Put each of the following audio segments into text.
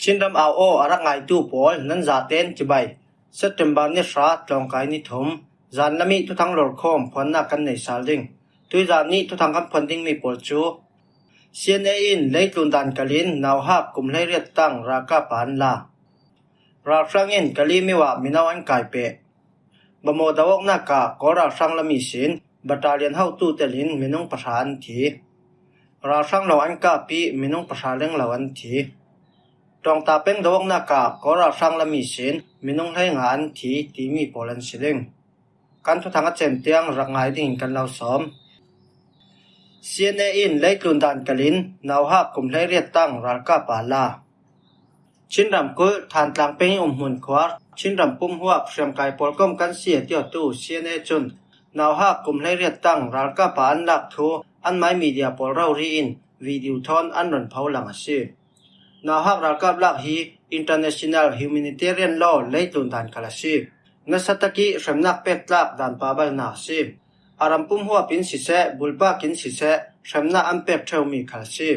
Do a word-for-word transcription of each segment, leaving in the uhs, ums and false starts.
Chinram au aw a rak ngaitu pawl nan zaten cibai. September ni hra tlawngkai ni thum, zan lam i thuthang lorkhawm phuannak kan nei sal ding. Tuizan ni thuthang kan phuan dingmi pawl cu C N A in leitlun dan kalin nauhak kum hleiriat tang ralkap ah an la. Ralhrang in Kali myo ah mino an kai peh. Bamaw do awknak ah Kawl ralhrang lam ihsin battalion hotu telin minung pahra an thi. Ralhrang lawng an kap i minung pahra lenglo an thi. Ṭawngta peng do awknak ah Kawl ralhrang lam ihsin minung hleinga an thi timi pawl an si ding. Kan thuthang a cem tiang rak ngai dingin kan lo sawm. C N A in leitlun dan kalin nauhak kum hleiriat tang ralkap ah la. Chinram kulh Thantlang peng i umhmun khuar Chinram pumhuap hriamkai pawlkom kan si a tiawtu C N A cun nauhak kum hleiriat tang ralkap ah an lak thu anmai media pawl rori in video thawn an run pho lang a si. Nauhak ralkap lak hi international humanitarian law leitlun dan khal a si. Nasa tak i hremnak pek tlak dan pabalnak a si. A ram pumhuap in siseh, bulpak in siseh, hremnak an pek ṭheumi khal a si.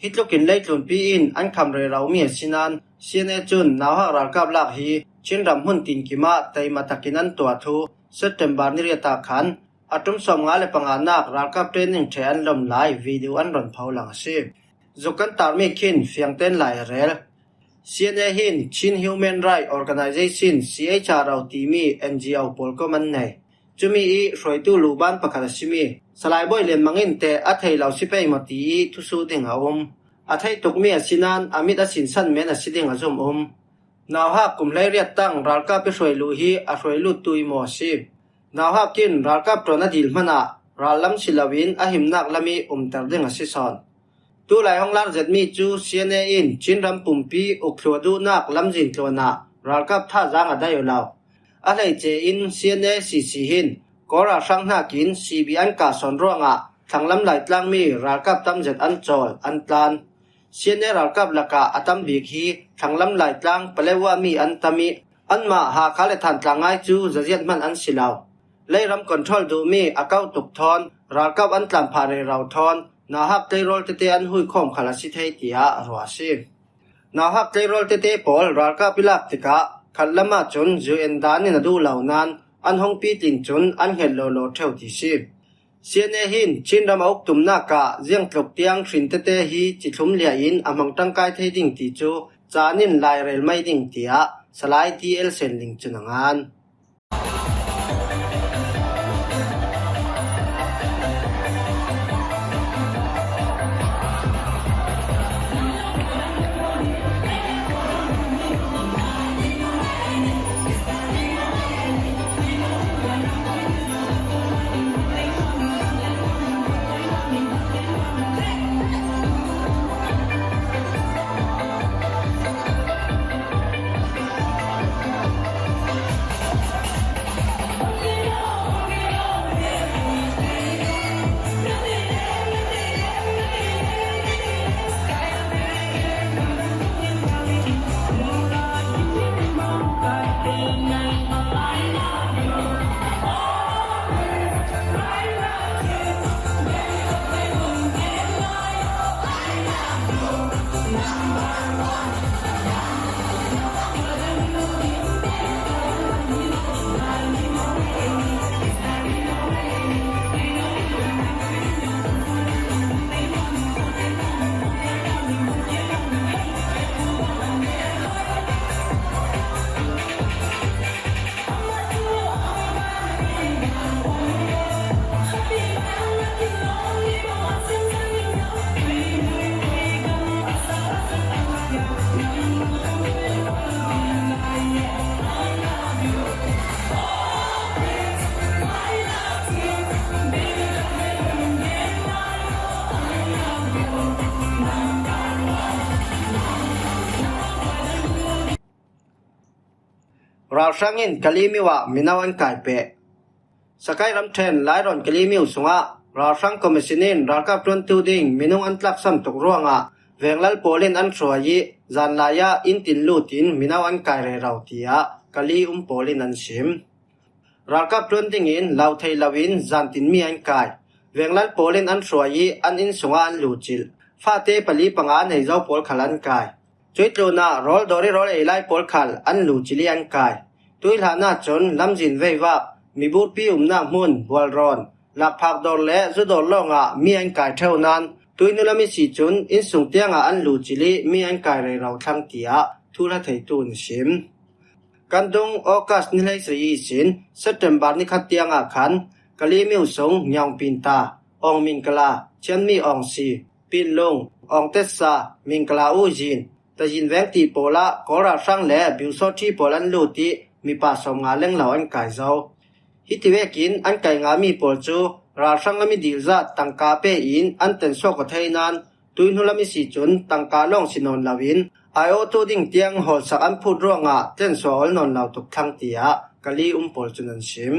Hi tlukin leitlunpi in an kham reromi a si nain C N A cun nauhak ralkap lak hi Chinram hmun tinkim ah taima takin an tuah thu September ni riat ah khan a ṭum sawmnga le panganak ralkap training ṭhe an lom lai video an run pho lang a si. Zuk kan tarmi khin fiangten lai a rel. C N A hin Chin Human Rights Organization, C H R O, timi N G O pawlkom an nei. Cumi i hruaitu luban pakhat a simi Salai Bawi Lian Mang in teh a thei lo si pei maw ti i thusuh ding a um. A thei tukmi a si nain a mit a sinsan men a si ding a zum um. Nauhak kum hleiriat tang ralkap i hruai luh hi a hruai luttu i maw a si. Nauhak in ralkap ṭuan a dil hmanah rallam si loin a himnak lam i umter ding a si sawn. Tulai hong lar zetmi cu C N A in Chinram pumpi uk thlua duhnak lamzin tluanah ralkap thazaang a dai uh lo. A hleice in C N A C C hin Kawl ralhrang hnakin C B an kah sawn ruangah thlanglam Laitlangmi ralkap tamzet an cawl, an tlan. C N A ralkap lakah a tam bik hi thlanglam Laitlang Paletwa mi an tam i, anmah Hakha le Thantlang ngai cu zaziat hman an si lo. Leiram control duhmi a ko tuk thawn ralkap an tlanphah rero thawn nauhak tleirawl tete an huikhawm khal a si thei, tiah a ruah a si. Nauhak tleirawl tete pawl ralkap i lak tikah khatlam ahcun U N dan in a duh lo nain an hong pitlin cun an hnget lawlaw ṭheu ti si. C N A hin Chinram a uk tumnak ah ziangtluk tiang hrin tete hi cithlum liah in a hmang ṭangkai thei ding ti cu caan in lai rel mai ding, tiah Salai T L Senling cun a ngan. Ralhrang in Kalemyo ah mino an kai peh. Sakai ramṭhen Lairawn Kalemyo sungah ralhrang commission in ralkap ṭuantu ding minung an tlaksam tuk ruangah venglal pawl in an hruai i zanlai ah inn tin lut in mino an kai rero, tiah Kali um pawl in an sim. Ralkap ṭuan dingin lo thei loin zantinmi an kai. Venglal pawl in an hruai i an inn sungah an lucilh. Fate pali panga nei zo pawl khal an kai. Cui tlunah rawl dawr i rawl ei lai pawl khal an lu cili an kai. Tui hlanah cun lamzin veivak, miburpi umnak hmun, bualrawn, lakphak dawr le zu dawr lawngah mi an kai ṭheu nain tuihnu lam i si cun innsung tiangah an lu cili mi an kai rero thlang, tiah thuhla theitu in a sim. Kan dung August ni hleisarih ihsin September ni khat tiangah khan Kali Myo sung Nyaung Pinta, Aung Mingkala, Chianmi Aung Si, Pinlung, Aung Tetsa, Mingkala U Zin, Tazin veng ti pawlah Kawl ralhrang le Biusawṭhi pawl an lut i mipa sawmnga lenglo an kai zo. Hiti vekin an kai ngami pawl cu ralhrang lam i dil zat tangka pe in an tensuak aw thei nain tuihnu lam i si cun tangka lawng si nawn loin aiawhtu ding tiang hawlsak an phut ruangah tensuah awl nawn lo tuk thlang, tiah Kali um pawl cun an sim.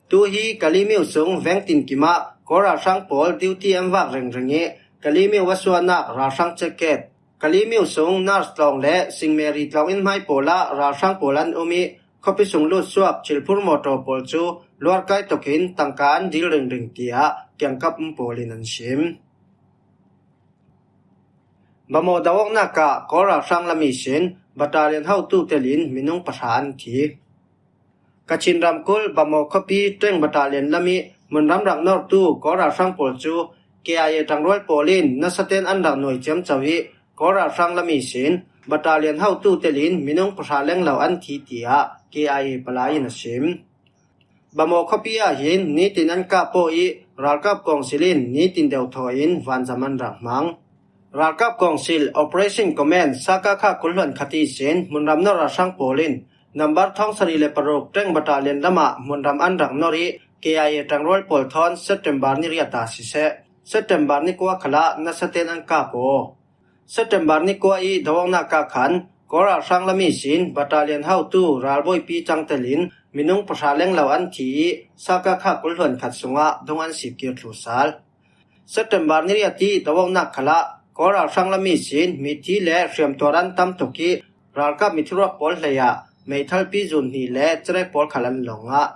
Tu hi Kali Myo sung veng tinkim ah Kawl ralhrang pawl duty an vak ringring i Kali Myo va suahnak ralhrang check gate, Kali Myo sung Nurse tlawng le Sing Mary tlawng inn hmai pawlah ralhrang pawl an um i khuapi sung lut suak chilphur mawtaw pawl cu luarkai tokin tangka an dil ringring, tiah kiangkap um pawl in an sim. Bamaw do awknak ah Kawl ralhrang lam ihsin battalion hotu telin minung pahra an thi. Kachin ramkulh Bamaw khuapi Ṭeng battalion lam i hmunram rak nortu Kawl ralhrang pawl cu K I A ṭangrual pawl in nasaten an rak nuai ciamco i Kawl ralhrang lam ihsin battalion hotu telin minung pahra lenglo an thi, tiah K I A palai in a sim. Bamaw khuapi ah hin nitin an kap aw i ralkap kawngsil in nitin deuhthaw in vanzam an rak hmang. Ralkap kawngsil Operation Command Sakakha kulhluan khat ihsin hmunram nor ralhrang pawl in nambar thawng sarih le paruk Ṭeng battalion lamah hmunram an rak nor i K I A ṭangrual pawl thawn September ni riat ah siseh, September ni kua khalah nasaten an kap aw. September ni kua i do awknak ah khan Kawl ralhrang lam ihsin battalion hotu ralbawipi cangtelin minung pahra lenglo an thi i Sakakha kulhluan khat sungah dung an sip kir thlu sal. September ni riat i do awknak khalah Kawl ralhrang lam ihsin mithi le hriamtuar an tam tuk i ralkap mithiruak pawl hleiah meithalpi zun hnih le cerek pawl khal an lawng ngah.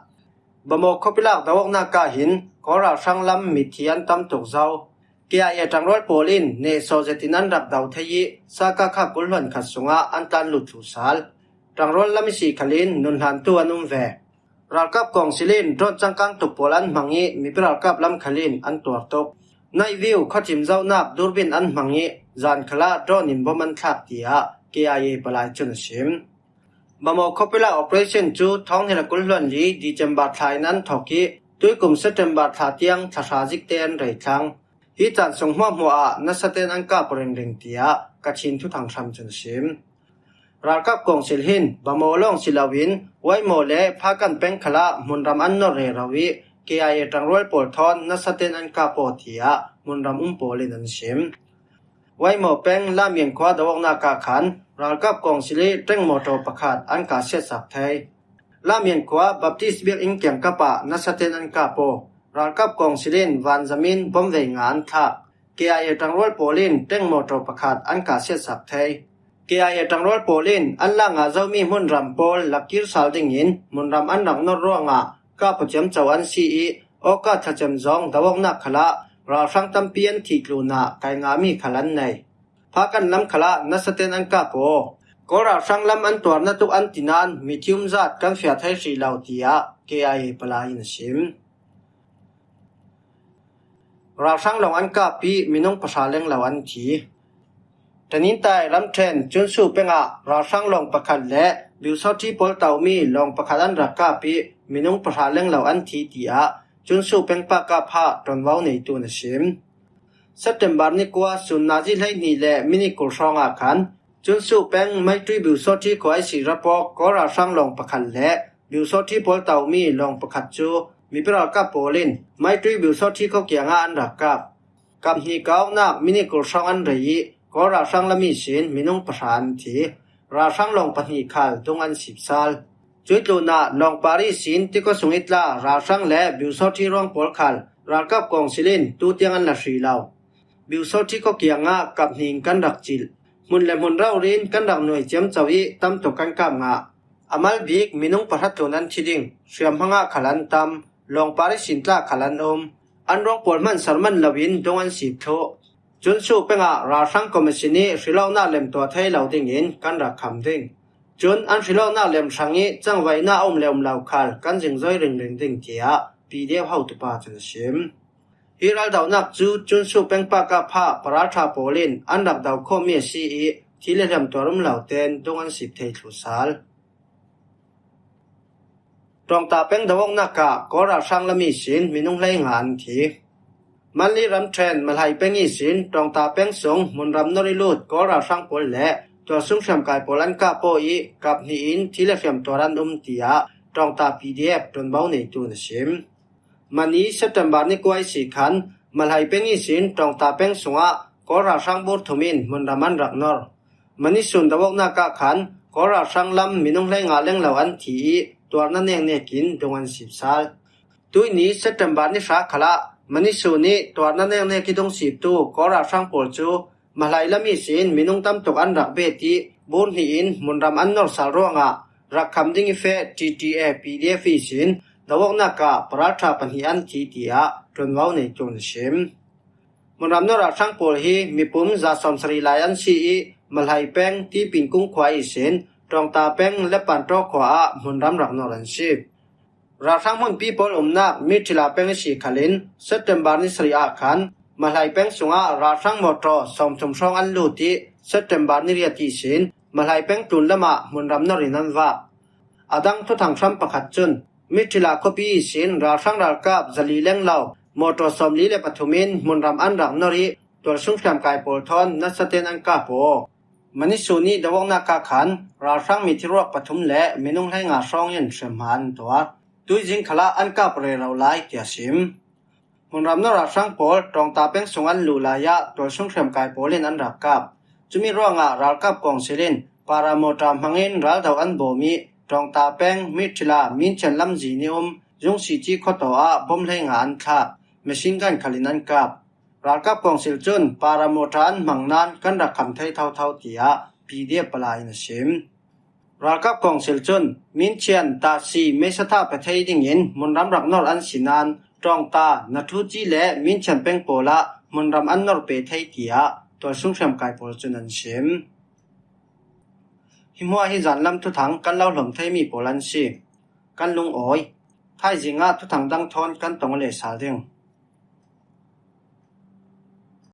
Bamaw khuapi lak do awknak ah hin Kawl ralhrang lam mithi an tam tuk zo. K I A ṭangrual pawl in nehsawh zetin an rak do thei i Sakakha kulhluan khat sungah an tlan lut thlu sal. Ṭangrual lam i si khalin nunhlantu an um ve. Ralkap kawngsil in drone cangkang tuk pawl an hmang i mipi ralkap lam khalin an tuar tuk. Night view khuachim zohnak durbin an hmang i zan khalah drone in bom an thlak, tiah K I A palai cun a sim. Bamaw khuapi lak operation cu thawng hnih le kul hluan li December thla in an thawk i tuikum September thla tiang thlahra zikte an rei thlang. Hi caan sung hmuahhmuah ah nasaten an kap ringring, tiah Kachin thuthang hram cun a sim. Ralkap kawngsil hin Bamaw lawng si loin Waimaw le Phakan peng khalah hmunram an nor rero i K I A ṭangrual pawl thawn nasaten an kap aw, tiah hmunram um pawl in an sim. Waimaw peng Lamian khua do awknak ah khan ralkap kawngsil i ṭeng mawṭaw pakhat an kah siatsak thei. Lamian khua Baptist biakinn kiangkap ah nasaten an kap aw. Ralkap kawngsil in vanzam in bom vei nga an thlak. K I A ṭangrual pawl in ṭeng mawṭaw pakhat an kah siatsak thei. K I A ṭangrual pawl in an lak ngah zomi hmunram pawl lakkir sal dingin hmunram an rak nor ruangah kap aw ciamco an si i August thlacem zawng do awknak khalah ralhrang tampi an thih tlunah kai ngahmi khal an nei. Phakan lam khalah nasaten an kap aw. Kawl ralhrang lam an tuar na tuk an ti nain mithium zat kan fiah thei hrih lo, tiah K I A palai in a sim. Ralhrang lawng an kap i minung pahra lenglo an thi. Tanintai ramṭhen Cunsu pengah ralhrang lawng pakhat le Biusawṭhi pawl tomi lawng pakhat an rak kap i minung pahra lenglo an thi, tiah Cunsu pengpa kap hah ṭuanvo neitu in a sim. September ni kua sun nazi hleihnih le minit kul hrawngah khan Cunsu peng Maitui Biusawṭhi khua i si rapawk Kawl ralhrang lawng pakhat le Biusawṭhi pawl tomi lawng pakhat cu mipi ralkap pawl in Maitui Biusawṭhi khua kiangah an rak kap. Kap hnih kau nak minit kul hrawng an rei i Kawl ralhrang lam ihsin minung pahra an thi. Ralhrang lawng pahnih khal dung an sip sal. Cui tlunah lawngpar ihsin tikhuasung i tla ralhrang le Biusawṭhi ruang pawl khal ralkap kawngsil in tutiang an la hrih lo. Biusawṭhi khua kiangah kap hnih in kan rak cilh. Hmun le hmun rori in kan rak nuai ciamco i tam tuk kan kap ngah. A mal bik minung pahra tlun an thi ding hriamhma ngah khal an tam. Lawngpar ihsin tla khal an um. An ruang pawl hman ser man loin dung an sip thluh. Cun Suh pengah ralhrang commission ih hrilawknak lemtuah thei lo dingin kan rak kham ding. Cun an hrilawknak lem hrangih cangvaihnak a um le um lo khal kan zingzoi ringring ding, tiah P D F hotupa cun a sim. Hi raldohnak cu Cun Suh pengpak ah phah paralṭha pawl in an rak do khawhmi a si ih, thi le hliam tuar um lo tein dung an sip thei thlu sal. Ṭawngta peng do-awknak ah Kawl ralhrang lam ihsin minung hleinga an thi. Manli ramṭhen Malhai peng ihsin Ṭawngta peng sung hmunram nor ih lut Kawl ralhrang pawl le tualsung hriamkai pawl an kah paw ih kap hnih in thi le hliam tuar an um, tiah Ṭawngta P D F ṭuanvo neitu in a sim. Mani September ni kua ihsi khan Malhai peng ihsin Ṭawngta peng sungah Kawl ralhrang bur thum in hmunram an rak nor. Mani sun do-awknak ah khan Kawl ralhrang lam minung hleinga lenglo an thi ih tuarna neknek in dung an sip sal. Tuihni September ni hra khalah Mani sun ih tuarna neknek ih dung siptu Kawl ralhrang pawl cu Malhai lam ihsin minung tamtuk an rak bet ih bur hnih in hmunram an nor sal ruangah rak kham ding ih feh T T A P D F ihsin do-awknak ah paralṭha pahnih an thi, tiah ṭuanvo neitu in a sim. Hmunram nor ralhrang pawl hi mipum za sawmsarih lai an si ih Malhai peng Tipin kung khua ihsin Ṭawngta peng Lepanṭaw khua ah hmunram rak nor an si. Ralhrang hmunpi pawl umnak Miṭhila peng ihsi khalin September ni sarih ah khan Malhai peng sungah ralhrang mawṭaw sawmthum hrawng an lut ih September ni riat ihsin Malhai peng tlun lamah hmunram nor in an vak. A dang thuthang hram pakhat cun Miṭhila khuapi ihsin ralhrang ralkap zali lenglo mawṭaw sawmli le pathum in hmunram an rak nor ih tualsung hriamkai pawl thawn nasa tein an kap aw. Mani sun ih do-awknak ah khan ralhrang mi thiruak pathum le minung hleinga hrawng in hremhma an tuar. Tuizing khalah an kap rero lai, tiah sim. Hmunram nor ralhrang pawl Ṭawngta peng sung an luh lai ah tualsung hriamkai pawl in an rak kap. Cumi ruangah ralkap kawngsil in paramawṭa hmangin raldo an bawm ih Ṭawngta peng Miṭhila Minthian lamzin ih um Zungsici khuataw ah bom hleinga an thlah. Machine gun khal in an kap. Ralkap kawngsil cun paramawṭa an hmang nain kan rak kham thei thotho, tiah P D F palai in a sim. Ralkap kawngsil cun Minthian tahsi meisa thah pe thei dingin hmunram rak nor an si nain Ṭawngta, Nathuci le Minthian peng pawl ah hmunram an nor pe thei, tiah tualsung hriamkai pawl cun an sim. Hi hmuah hi zanlam thuthang kan lo hlawm theimi pawl an si. Kan lungawi. Thaizing ah thuthang dang thawn kan tong le sal ding.